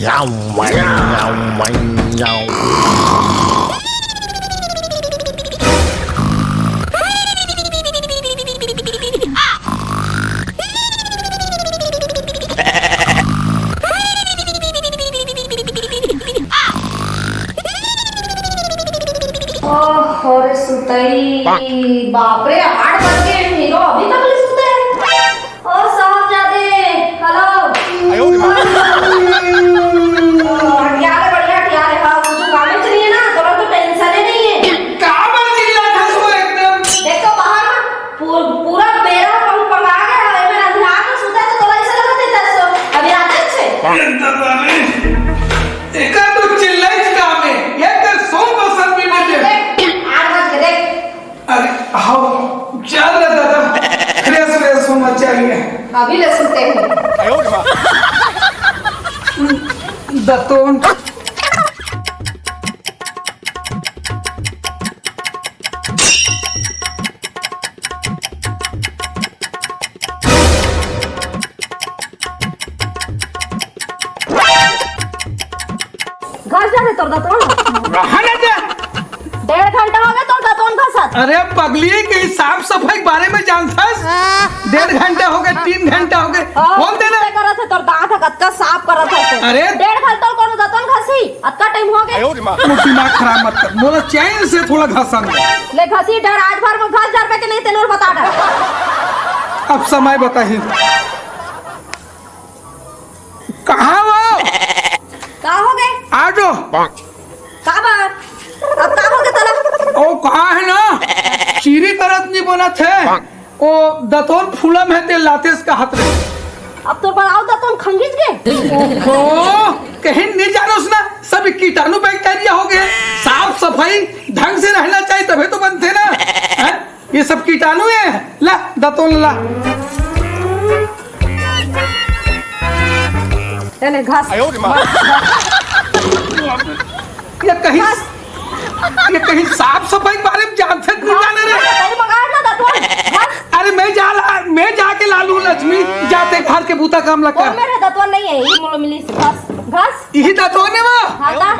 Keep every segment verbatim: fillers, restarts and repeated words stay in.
ओहो रे सुतई, बाप रे, आठ बज गे, हीरो अभी तक नइ सुते हे। ओ साहबजादे, हेलो। बढ़िया रे, बढ़िया, बढ़िया रे, हाँ, वो तो गाने चाहिए ना, तोला तो टेंशन ही नहीं है। का बात चिल्लात हस वो एकदम? देख तो बाहर में पू-, पूरा बेरा पंग पंगा गया है, मैं अंधेरा में सुता तो तोला ऐसा लगत है दस सौ, अभी रात अच्छे। एकदम अरे, एका तो चिल्लाई काम है, ये कर सौ बसर भी नहीं दे। देख, आठ बज के देख। अरे, हाँ, चल रे दादा, फ्रेश व्रेश होना चाहिए। अभी ले सुते हैं। दतोन। घस जा रे तोर दतवन। रहने दे। डेढ़ घंटा हो गया तोर दतवन घसत। अरे पगली, के साफ सफाई के बारे में जानथस? डेढ़ घंटा हो गया, तीन घंटा हो गया। हाँ, बोल देना। करत है तोर दांत ह, कतका साफ करत है। अरे। डेढ़ घंटा तोर कोनो दतवन घसी? अतका टाइम हो गया। मोर दिमाग खराब मत कर, मोला चैन से थोड़ा घसन दे। ले घसी डर, आज भर में घस डर पे के नहीं तेनोर बता डर। अब समय बताही। कहाँ वो? का हो गए? आ जाओ। का बात? अब का हो गए तोला? ओ, कहाँ है ना? चीरी करत नहीं बोला थे। ओ दतोन फूलम है, तेल लातेस का हाथ में। अब तो बनाओ दतोन खंगिच के। ओहो, कहीं नहीं जानो उसना, सब कीटाणु बैक्टीरिया हो गए। साफ सफाई ढंग से रहना चाहिए, तभी तो बनते ना। हैं? ये सब कीटाणु है। ला, दतोन ला। ले, ले, घास। ये कहीं, ये कहीं साफ सफाई के बारे में जानते नहीं जाने रे। तेरी बगाड़ ना दतवन, घास। अरे मैं जा ला, मैं जाके ला लूं लक्ष्मी, जाते घर के बूता काम लग वो कर। मेरे दतवन नहीं है, ये मुलो मिली से घास, घास। यही दतवन है वो। हाँ, ता।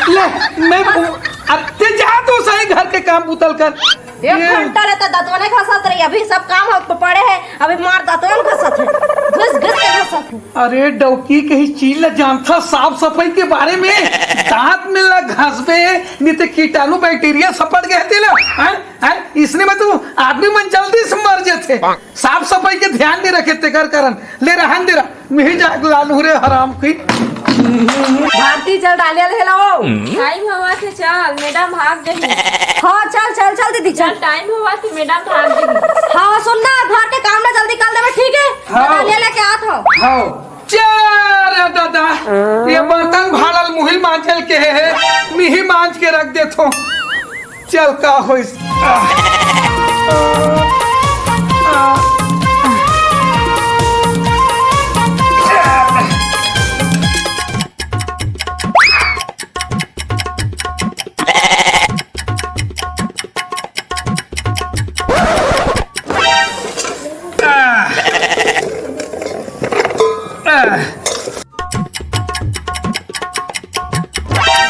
ले, मैं बू-, अब ते जा तो सही घर के काम बूतल कर। एक ये घंटा ले तो दतवने घसत रही, अभी सब काम हो पड़े है, अभी मार दतवन घसत है, घुस घुस के घसत है। अरे डौकी, कहीं चीज ला जानता साफ सफाई के बारे में? दांत में ला घसबे, नहीं तो कीटाणु बैक्टीरिया सपट गए तेला। हैं? हैं? इसने में तू आदमी मन जल्दी से मर जाते। साफ सफाई के ध्यान नहीं रखे तेकर कारण। ले रहन दे रहा। मिही जाके लालू रे हराम की। भारती, चल डालिया ले लाओ। टाइम हवा से चल, मैडम भाग गई। हाँ, चल, चल, चल दीदी, चल। चल, टाइम हवा से मैडम भाग गई। हाँ, सुन ना, घर के काम ना जल्दी कर देवे, ठीक है? हाँ। डालिया लेके आत हो। हाँ। चल रे दादा, ये बर्तन भाड़ल मुहिल मांजल के है, मिही मांज के रख देथो। चल, का होइस?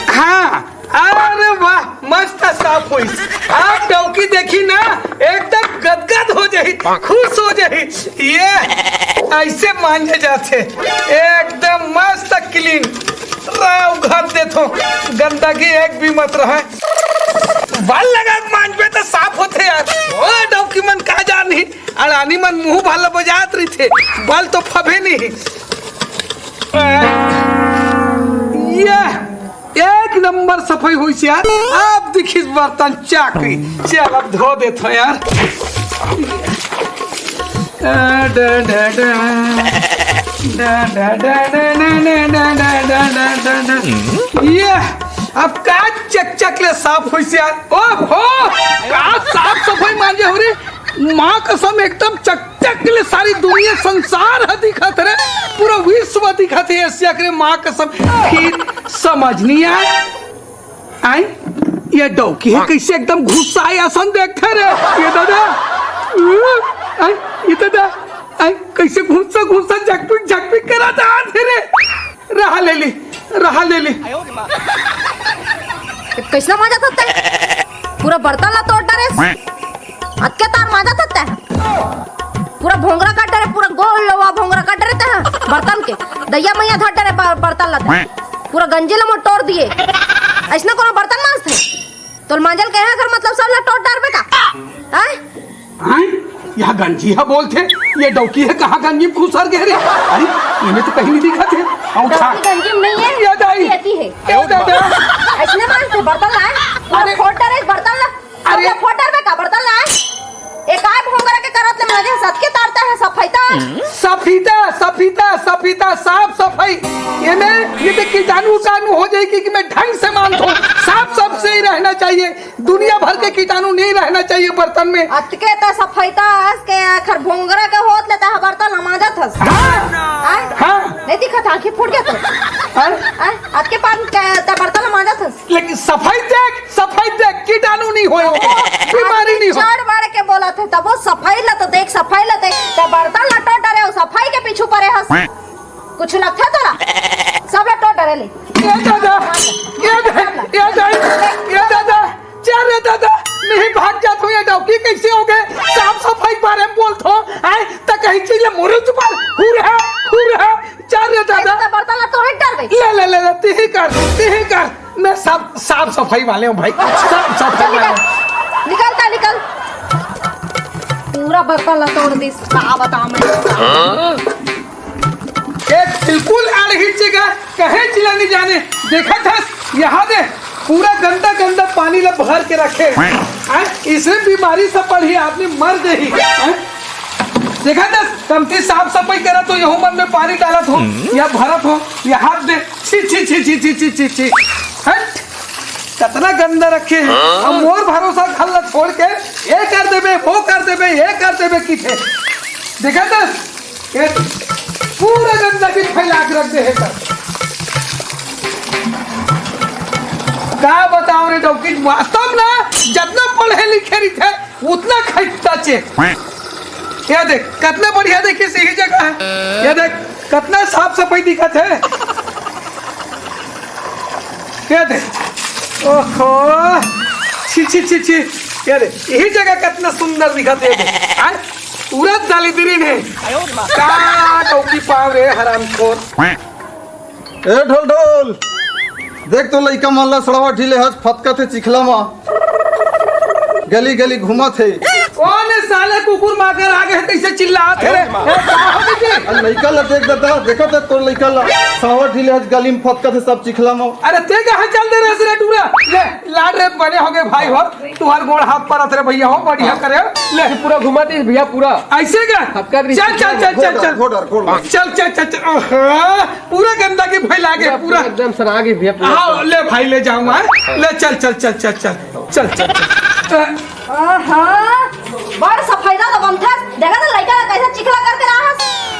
हाँ, अरे वाह, मस्त साफ होइस। आप डौकी देखी ना, एकदम गदगद हो जाही, खुश हो जाही। ये ऐसे मांजे जाथे, एकदम मस्त क्लीन। राव घर देथो, गंदगी एक भी मत रहे। बल लगा के मांजबे त साफ होथे यार। ओ डौकी मन का जानही, अड़ानी मन मुंह भाला बजात रहिथे, बल तो फबे नहीं। ये एक नंबर सफाई होइस यार। अब दिखिस बर्तन चाकरी। चल, अब धो देथो यार। ये अब का चकचक ले साफ होइस यार। ओहो, का साफ सफाई मांजे हो रे। माँ कसम, एकदम चकचक ले सारी दुनिया संसार ह दिखत रे, पूरा विश्व दिखत हे एशिया के रे। माँ कसम, फिर समझ नहीं आए। आई, ये डौकी हे, कैसे एकदम गुस्सा आए असन देखथे रे। ये दादा, आई, ये दादा, आई, कैसे घुस्सा घुस्सा झकपिक झकपिक करत आथे रे। रहा ले ली। रहा ले ले। कइसना मांजत हस तैं? पूरा बर्तन ला तोड़ डरेस। अतके तार मांजत हस तैं? पूरा भोंगरा कर डरे, पूरा गोल लोवा भोंगरा कर डरे तैं बर्तन के। दइया मइया धर डरे बर-, बर्तन ला तैं। पूरा गंजी ला मोर टोर दिए। अइसना कोनो बर्तन मांजथे? तोला मांजल कहे हंव, मतलब सब ला टोर डारबे का? हैं? हैं? यह गंजी ह बोलथे, ये डौकी ह कहाँ गंजी म खुसर गे रे? अरे, एमे तो कहीं नइ दिखत हे। अउ छा- डौकी गंजी म नइ हे, ये दाई। एती हे। ए दादा। अइसने मांजथे बर्तन ला, हैं? पूरा अरे। फोड़ डारे बर्तन ला। अरे। सब ला फोड़ डारबे का बर्तन ला, हैं? ए काय भोंगरा के करत ले मांजे, सतके तारता हे सफाई त। सफाई त, सफाई त, सफाई त, साफ सफाई। एमे, ये तो कीटाणु उटाणु हो जाही कि मैं ढंग से मांजथों। साफ सफाई रहना चाहिए। दुनिया भर के कीटाणु नहीं रहना चाहिए बर्तन में। अतके त सफाई त हस के आखिर भोंगरा के होत ले त बर्तन ला मांजत हस। हाँ। हाँ? हाँ। नइ दिखत, आंखी फूट गे तोर। हाँ? हाँ? अतके पान के त बर्तन ला मांजत हस। लेकिन सफाई देख, सफाई देख, कीटाणु नहीं होय, बीमारी नहीं होय। चढ़ बढ़ के बोलत हे, तब वो सफाई ला तो देख, सफाई ला देख, त बर्तन ला टोर डरे हो, सफाई के पीछू परे हस। कुछ लगथे तोला? सब ला टोर डरे ले। ए दादा, ए दाई, ए दाई, ए दादा, चल रे दादा, मैं भाग जात हूँ, ये डौकी कइसे हो गे? साफ सफाई के बारे में बोलत हो, आय, त कहीं चीज ले मोरे ऊपर, हुरहा, हुरहा, चल रे दादा। अइसे बर्तन ला तोर डरबे। ले, ले, ले, ले, तिही कर, तिही कर, मैं सब साफ सफाई वाले हूँ भाई, साफ सफाई चल वाले निकल, हूँ। निकल त निकल। पूरा बर्तन ला तोर दिस, का बतावं मैं। एक बिल्कुल आड़ही जगह कहे जिला नहीं जाने। देखत हस, यहाँ दे, पूरा गंदा गंदा पानी ला भर के रखे। हैं? इसमें बीमारी सब बढ़ी, आदमी मर जाही। हैं? देखत हस, कमती साफ सफाई करत हो, यहू मन में पानी डालत हो, या भरत हो, या हाथ दे, छी, छी, छी। हट, कतना गंदा रखे हे। अब मोर भरोसा घर ला छोड़ के, ये कर देबे, वो कर देबे, ये कर देबे, किथे। देखत हस? ये पूरा गंदगी फैला के रख दे हे सब। का बतावं रे डौकी, वास्तव ना जतना पढ़े लिखे रहिथे, उतना खइता चे। ये देख, कतना बढ़िया देखिस इही जगह हे। ये देख, कतना साफ सफाई दिखत हे। ये देख, ओहो, छी, छी, छी, छी। ये देख, इही जगह कतना सुंदर दिखत हे। ये देख, आय, पूरा दलिद्री ने। का डौकी पाव रे, हरामखोर। ए ढोल ढोल, देख तो लइका मन ला सड़वा ढीले हस फतकत हे चिखला म। गली गली घूमत हे। कोन ए साले कुकुर माकर आ गे हे, कइसे चिल्लात हे रे? ए, का हो गे जी? अरे लइका ला देख दादा, देखत हे तोर लइका ला, सड़वा ढीले हस गली म फतकत हे सब चिखला म। अरे ते कहाँ चल दे रहे रे टूरा? ले, लाड रे बने हो गे भाई हो। तुहर गोड़ हाथ परत रे भइया हो, बढ़िया करे। ले। पूरा घुमा दे भइया, पूरा। अइसे का? हफ्का भी चल, चल, चल, चल, चल। घोड़ा, घोड़ा। चल, चल, चल, चल। आहा, पूरा गंदगी फैला गे, पूरा पूरा। एकदम सना गे भइया, पूरा। हाँ, ले भाई, ले जाऊँ, हाँ। ले, चल, चल, चल। चल, चल, चल। आहा, बड़ सफैदा तो बनथस। देखा तो लइका ला कइसे चिखला करके लाहस।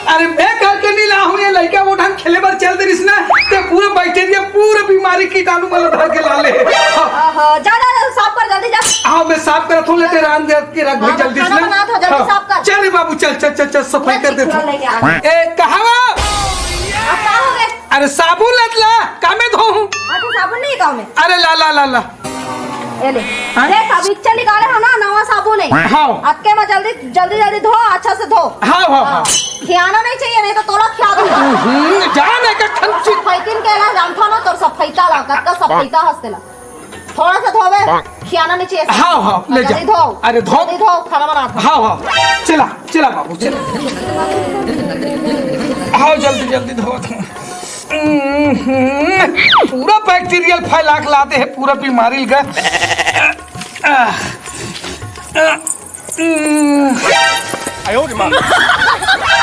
अरे, मैं करके नहीं लाहूँ, ये लइका वो ढंग खेले बर चल दे रिहिस ना, ते पूरा बैक्टीरिया, पूरा बीमारी कीटाणु मन ला धर के ला ले। हाँ। आहा, जा, जा, जा, साफ कर, जल्दी जा। हाँ, मैं साफ करत हूँ, लेते रांध के रख भाई, हाँ, जल्दी से खाना ना। बनात हो, जल्दी हाँ। साफ कर। चल रे बाबू, चल, चल, चल, चल, सफाई मैं कर देता चिखला हूँ। लेके आ गई। ए, कहाँ वो? अब का हो गए? अरे, साबुन लत ला, का में धोहूँ? अच्छा, साबुन नहीं है गाँव में? अरे, ला, ला, ला, ला। ए ले। हाँ? देख, अब इच्चा निकाले हो ना, नवा साबुन है। हाँ। अतके में जल्दी, जल्दी, जल्दी धो, अच्छा से धो। हाँ, हाँ, हाँ। खियाना नहीं चाहिए, नहीं तो तोला खिया दूंगी। हम्म, जान है का खंची। फैकिन के ला जानता ना, तोर सफैता ला, कतका सफैता हस्ते ला। थोड़ा सा धोवे, खियाना नहीं चाहिए। हाँ, हाँ, ले जा। जल्दी धो। अरे, धो। जल्दी धो, खाना बना था। हाँ, हाँ। चला, चला बाबू, चला। हाँ, जल्दी, जल्दी धो। हम्म, पूरा बैक्टीरियल फैला के लाते हैं, पूरा बीमारी का।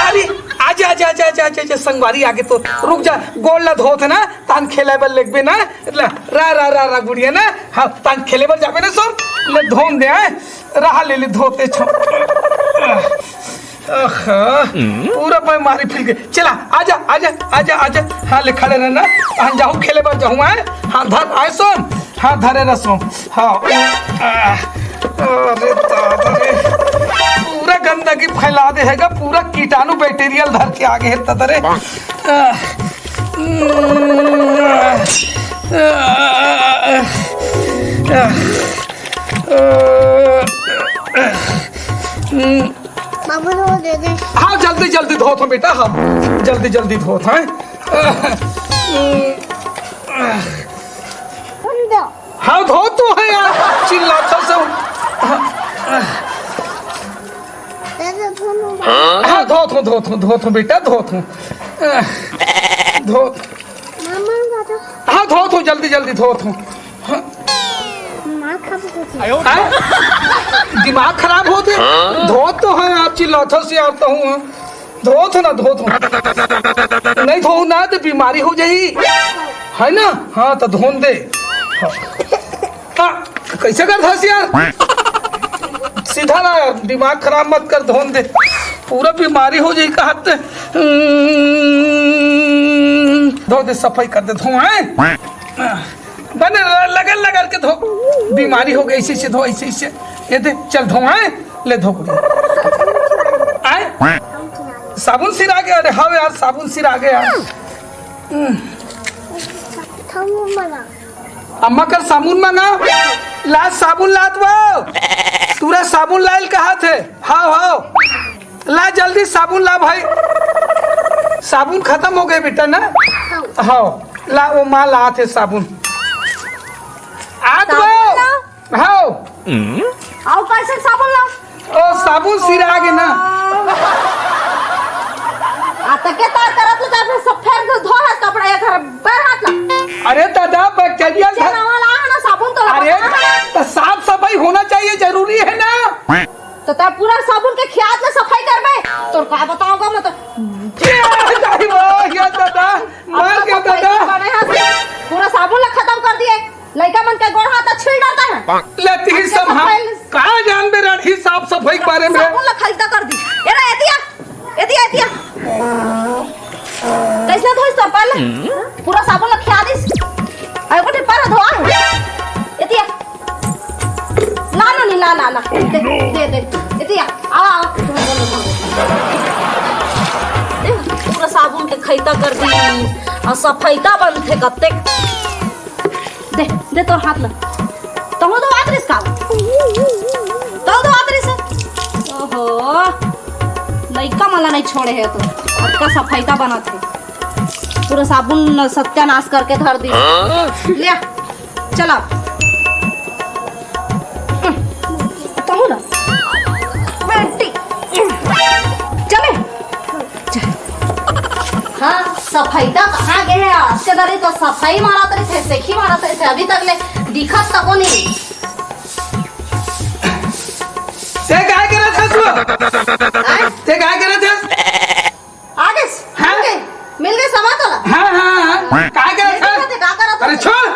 अरे, आजा, आजा, आजा, संगवारी आगे तो रुक जा, गोड़ ला धोत है ना, तान खेले बर लेगबे ना, ला, रा, रा, रा, रा, गुड़िया ना, हाँ, तान खेले बर जाबे ना सोन, ले धोन दे, हैं? रहा ले, ले धोते छो। आहा, पूरा बीमारी फैल गे। चला, आजा, आजा, आजा, आजा। हाँ, ले खड़े रहना। हाँ, जाहूँ खेले बर जाहूँ, आय? हाँ, धर, आय सोम। हाँ, धरे रह सोम। हाँ। आह, अरे दादा रे। पूरा गंदगी फैला दे है गा, पूरा कीटाणु बैक्टीरियल धर के आ गे है तदरे। आह, हम्म। बेटा, हाँ, जल्दी जल्दी धोत, हाँ। हाँ, धो तो है यार, चिल्लाथस। हाँ, धोत हूँ, धोत हूँ, धोत हूँ बेटा, धोत हूँ। धोत। हाँ, धोत हूँ, जल्दी जल्दी धोत हूँ। हाँ। दिमाग खराब होत हे। हाँ? दिमाग खराब होत हे? धोत तो है यार, चिल्लाथस यार, तहूँ, हाँ। धोत हूँ ना, धोत हूँ। नहीं धोहूँ ना तो बीमारी हो जाही, है ना? हाँ, तो धोन दे। हाँ। हाँ, कैसे करथस यार? सीधा ना यार, दिमाग खराब मत कर, धोन दे। पूरा बीमारी हो जाही कहत। हम्म, धो दे, सफाई कर दे, धो, हैं? बने ल-, लगल लगल के धो, बीमारी हो गई, ऐसे ऐसे धो, ऐसे ऐसे। ये दे, चल धो, आए, ले धो कुड़ी। आए, साबुन सिरा गया, अरे हाँ यार, साबुन सिरा गया। हम्म। अम्मा कर साबुन मंगा, ला साबुन लात वो, तूरा साबुन लाइल कहा थे? हाँ, हाँ। ला जल्दी साबुन ला भाई, साबुन खत्म हो गए बेटा ना। हाँ, ला वो माँ ला थे साबुन। आ तो साबुन ला? हाँ। आओ कैसे साबुन ला? ओ साबुन सिरा आगे ना। आ तो के तार करत ले, फिर सब फेर धो है कपड़ा, ये घर बैर हाथ ला। अरे दादा, बैक्टीरिया नीचे नवा ला है ना साबुन तो अरे, लगा है। तो साफ सफाई होना चाहिए, जरूरी है ना। तो तैं पूरा साबुन के खियात ले सफाई करबे? तोर का बताऊंगा मैं तो। ये दाई वो, ये दादा, मार अब के सफाई दादा। बने हाथ से पूरा साबुन ला खत्म कर दिए। लइका मन के गोड़ हाथ छील डालता है। लेती ही अब सब हम सफाई कहाँ जानबे रही साफ सफाई के बारे में। साबुन ला खरीदा कर दी। ए रे, एतिया, एतिया, एतिया। कैसे धोइस तोर पहले? पूरा साबुन ला खिया दिस। अरे गोटे पर धोआ है। एतिया। ला नोनी, ला, ला, ला। दे, दे, दे। एतिया। आ, आ। दे, पूरा साबुन के खैता कर दी। आ सफैता बनथे कतेक। दे, दे तोर हाथ ला। तहूँ तो आत रिस का? तहूँ तो आत रिस। ओहो। लइका मन ला नहीं छोड़े है तो। अतका सफैता बनत है। पूरा साबुन सत्यानाश करके धर दी। ले, चला। तहूँ ना। बेटी। चले। चल। हाँ, सफैता कहाँ गए है? आज के दरी तो सफाई मारत रहिथे, सेखी मारत रहिथे, अभी तक ले दिखत तको नहीं। ते काय करत हस वो? आय? ते काय करत हस? आ गइस? हाँ? मिल गए? मिल गए सामान तोला? हाँ, हाँ, हाँ। काय करत हस? का करत हस? अरे छोड़,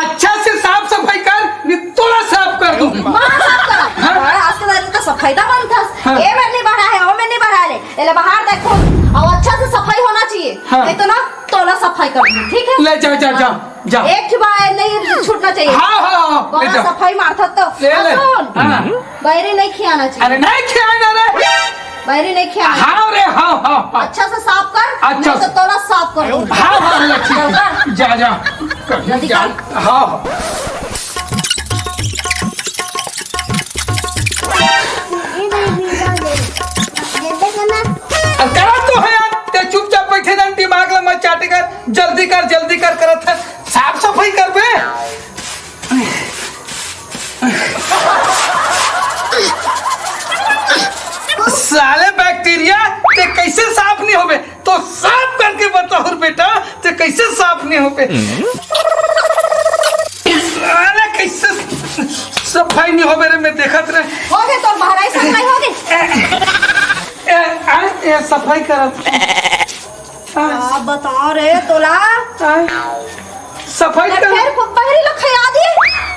अच्छा से साफ सफाई कर, नहीं तोला साफ कर दूँ। माँ साफ कर। हाँ। अरे आज के दरी तो सफैता बनत हस। हाँ। ए में नहीं बढ़ा है, ओ में नहीं बढ़ा ले। एला बाहर देखो, अउ अच्छा से सफाई होना चाहिए। हाँ। नहीं तो ना, तोला सफाई कर दूँ, ठीक है? ले जा, जा, जा, जा। एक ठो बार नहीं छूटना चाहिए। हाँ, हाँ, हाँ, ले बड़ा जा। सफाई मारथस तो। ले, ले। सुन, हाँ। बहिरी नहीं खियाना चाहिए। अरे नहीं खियाना रे। बहिरी नहीं खियाना। हाँ रे, हाँ, हाँ, हाँ। अच्छा से साफ कर, अच्छा नहीं तो से। तोला साफ कर दूँ। हाँ, हाँ, ले, ठीक है। चल कर। जा, जा। जल्दी जा। कर। हाँ, हाँ। अब करा तो है यार, ते चुपचाप बैठे ना, दिमाग ला मत चाटे कर, जल्दी कर, जल्दी कर करत है, साफ सफाई कर बे। साले बैक्टीरिया, ते कैसे साफ नहीं होबे? तो साफ करके बताओ बेटा, ते कैसे साफ नहीं होबे? साले कैसे सफाई नहीं होबे रे, मैं देखत रहे। हो गए तो बहराई सफाई हो गई। ए, आ, ए, सफाई करत। आ, का बता रे तोला? आ, सफाई मैं कर। फिर बहरी ला खिया दिए।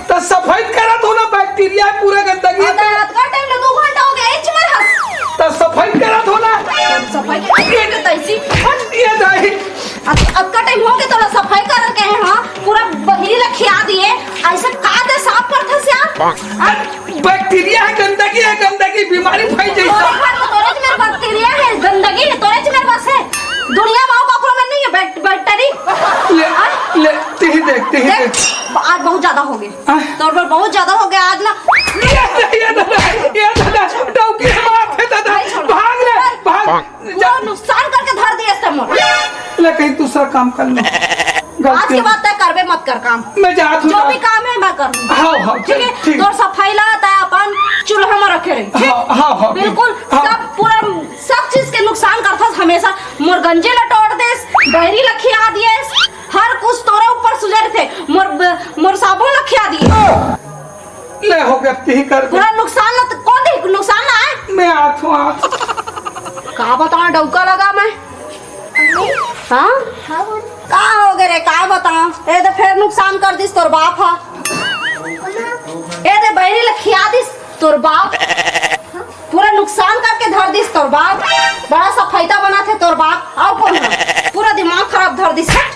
तो सफाई करत हो ना, बैक्टीरिया पूरा गंदगी है। अतका टाइम ले दो घंटा हो गया, इंच में हंस। तो सफाई करत हो ना। सफाई कर, ये तैसी। हट, ये दाई। अत-, अतका टाइम हो गया तोला सफाई कर के, हाँ, पूरा बहरी ला खिया दिए। ऐसे का दे साफ करथस यार? हाँ? बैक्टीरिया है, गंदगी है, गंदगी, बीमारी फैल जाई। तोरे घर में तोरे च मेर बैक्टीरिया है, गंदगी है, तोरे च मेर बस है। दुनिया में अउ काकरो में नहीं है बैक-, बैक्टीरिया। ले, हाँ? ले, तेही देख, तेही देख, देख। आज बहुत ज्यादा हो गए। हाँ? तोर पर बहुत ज्यादा हो गया आज ना। ये, ये दादा, ये दादा, डौकी मार दे दादा। भाई छोड़। भाग रे, भाग। पूरा नुकसान कर मैं कहीं दूसरा काम कर लूँ। आज के बाद तय करबे मत कर काम। मैं जात हूँ, जो भी काम है मैं करूँ। हाँ, हाँ, ठीक है। ठीक। तोर सफाई ला तय अपन चूल्हा में रखे रही। हाँ, हाँ, हाँ, बिल्कुल। हाँ। सब पूरा, सब चीज के नुकसान करथस हमेशा। मोर गंजी ला टोर देस, बहरी ला खिया दियस, हर कुछ तोरे ऊपर सुजर थे। मोर मोर साबुन ला खिया दिए। ले हो गया, यही कर दे। पूरा नुकसान ला तो कौन दे? नुकसान ना है। मैं आत हूँ, आत। का बताऊँ, डौका लगा मैं। हाँ? हाँ, बोल। का हो गए रे, का बताऊँ? ए तो फिर नुकसान कर दिस तोर बाप हा। ए तो बहरी ला खिया दिस तोर बाप। पूरा नुकसान करके धर दिस तोर बाप। बड़ा सफैता बना थे तोर बाप। आओ कौन है? पूरा दिमाग खराब धर दिस। हट।